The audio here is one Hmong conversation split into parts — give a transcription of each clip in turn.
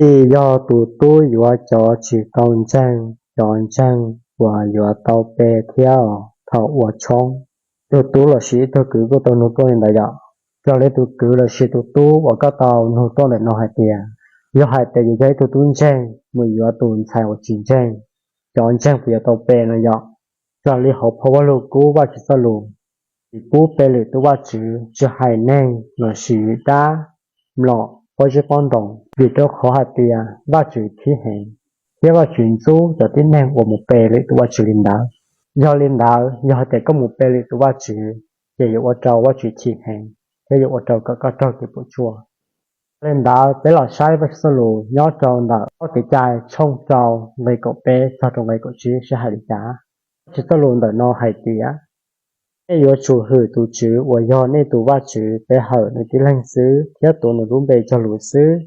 Tij yog tus tub yuav cov tsis tau ntseeg, cov ntseeg uas yuav tau pe thiab thaum ua tshoob. Ib tug tub lossis ib tug kwv kuj tau nug tuaj li ntawd yom. Raws li tus kwv lossis tus tub uas koj tau nug tuaj ntawm no hais tias, yog hais tias yuav yog ib tug tub ntseeg mus yuav tus ntxhais uas tsis ntseeg, cov ntseeg puas yuav tau pe no yom? Raws li hauv phau Vajluskub Vajtswv txoj lus, tsis pub pe lwm tus vaj tswv, tsis hais neeg lossis dab, mlom, pob zeb pob ntoos, vim rau qhov hais tias Vajtswv khib heev, thiab Vajtswv ntxub cov tib neeg uas mus pe lwm tus vaj tswv li ntawd. Yog li ntawd, yog hais tias koj mus pe lwm tus vaj tswv, ces yuav ua rau Vajtswv chim heev, thiab yuav ua rau kom koj raug kev puas tsuaj. Yog li ntawd, peb los saib Vajtswv txoj lus nyob rau ntawm ob Kev cai tshooj rau nqe kaum peb txog rau nqe kaum tsib seb hais li cas. Vajtswv txoj lus ntawm no hais tias, nej yuav tsum hwm tus Tswv uas yog nej tus Vajtswv pe hawm nws tib leeg xwb thiab tuav nws lub npe cog lus xwb.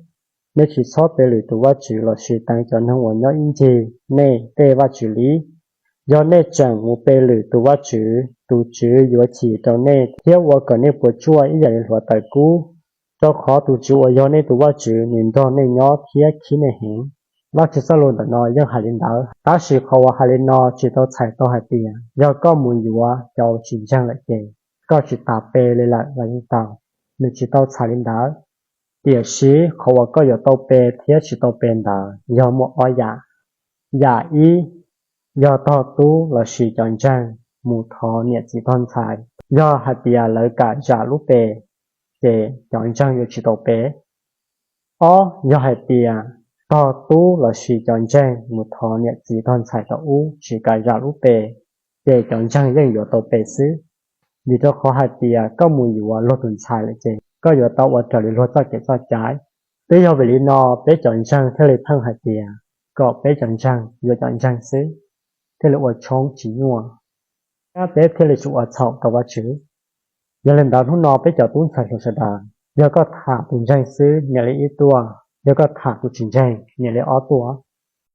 Nej tsis txhob pe lwm tus vaj tswv lossis teev cov neeg uas nyob ib ncig nej tej vaj tswv li. Yog nej tseem mus pe lwm tus vaj tswv, tus Tswv yuav chim rau nej thiab ua kom nej puas tsuaj ib yam li hluav taws kub, rau qhov tus Tswv uas yog nej tus Vajtswv nws nrog nej nyob thiab khib nej heev. Vajtswv txoj lus ntawm no yeej hais li ntawd, tab sis qhov uas hais li no tsis tau txhais tau hais tias yog koj mus yuav cov tsis ntseeg lawm ces koj tsis tas pe li lawm los yeej tau. Nws tsis tau txhais li ntawd. Tiam sis qhov uas koj yuav tau pe thiab tsis tau pe ntawd yog muaj ob yam. Yam ib, yog tog tub lossis cov ntseeg mus thov niam txiv tog ntxhais, yog hais tias lawv kam zam lub pe, ces cov ntseeg yuav tsis tau pe. Ob, yog hais tias tog tub lossis cov ntseeg mus thov niam txiv tog ntxhais thaum ub tsis kam zam lub pe, ces cov ntseeg yeej yuav tau pe xwb. Vim rau qhov hais tias koj mus yuav luag tus ntxhais lawm ces koj yuav tau ua raws li luag txoj kev txoj cai. Twb yog vim li no peb cov ntseeg thiaj li pheej hais tias kom peb cov ntseeg yuav cov ntseeg xwb, thiaj li ua tshoob tsis nyuaj, thiab peb thiaj li tsis ua txhaum rau Vajtswv. Yog li ntawd hnub no peb cov tub ntxhais hluas sawv daws, yog koj tham tus ntseeg xwb niam li ib tuaj, yog koj tham tus tsis ntseeg niam li ob tuaj.